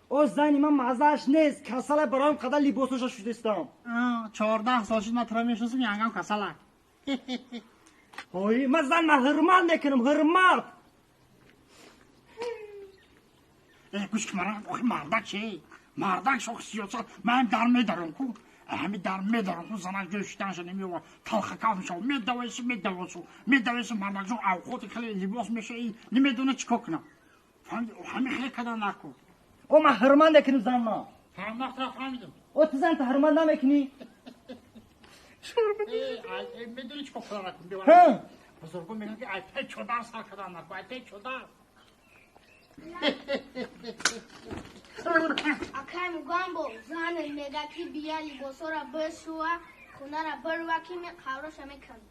О зани ман мазааш нест, касала бароям қадар либосоша шудистам. 14 сол шуд ман туро мешиносам, янгам касала. Ой, ман зан ман ҳурмат мекунам, ҳурмат. Гӯш ки мара, охи мардак че? Мардак шох сиёсат, ман дар медарам ку. Ҳами дар медарам ку, занак ҷои шиданша намеёва, талхакав мешава, медаваси, медавасу, медаваси мардакҷон авқоти хеле либос меша, намедона чӣ кор кунам. Фаҳмиди? Ҳами хеле кадан наку. О ман ҳурмат мекунам занма. Фаҳмахтра фаҳмидам. О ту зан та ҳурмат намекунӣ? Медони чӣ кор кадан накун? Бузургон мегӯянд ки ай пей чодар сар кадан наку, ай пей чодар. Акай Мугамбо, занат мега ки бия либосора бишӯва, хонара бирва ки ме қавроша мекунам.